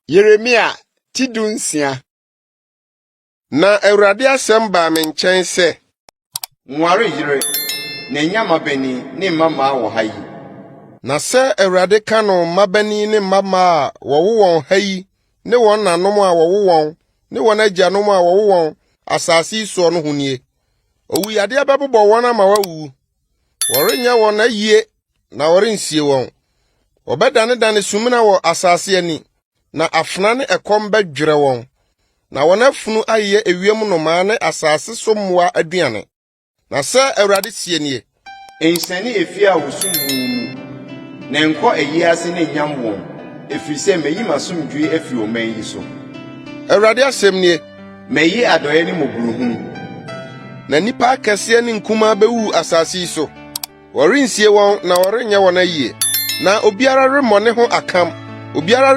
Yeremia ti 16. Na Awurade asɛm baa me nkyɛn sɛ. Nware yere, na nnya mmabanin ne mmammaa wɔ ha yi. Na sɛ Awurade ka no mmabanin ne mmammaa a wɔwo wɔn ha yi ne wɔn nanom a wɔwo wɔn ne wɔn agyanom a wɔwo wɔn asase yi soɔ no ho nie: Owuyadeɛ bɛbobɔ wɔn ama wɔawuwu. Wɔrenyɛ wɔn ayie na wɔrensie wɔn. Wɔbɛdanedane sumina wɔ asase ani, na afena ne ɛkɔm bɛdwerɛ wɔn, na wɔn afunu ayeyɛ ewiem nnomaa ne asase so mmoa aduane. Na sɛ Awurade seɛ nie. Nhyɛne efie a wɔsu mu mu, na nkɔ ayie ase ne nyam wɔn, ɛfiri sɛ mayi m'asomdwoeɛ afiri ɔman yi so. Awurade asɛm nie. Mayi adɔeɛ ne mmɔborɔhunu. Na nnipa akɛseɛ ne nkumaa bɛwu asase yi so. Wɔrensie wɔn na wɔrenyɛ wɔn ayie, na obiara remmɔ ne ho akam, obiara.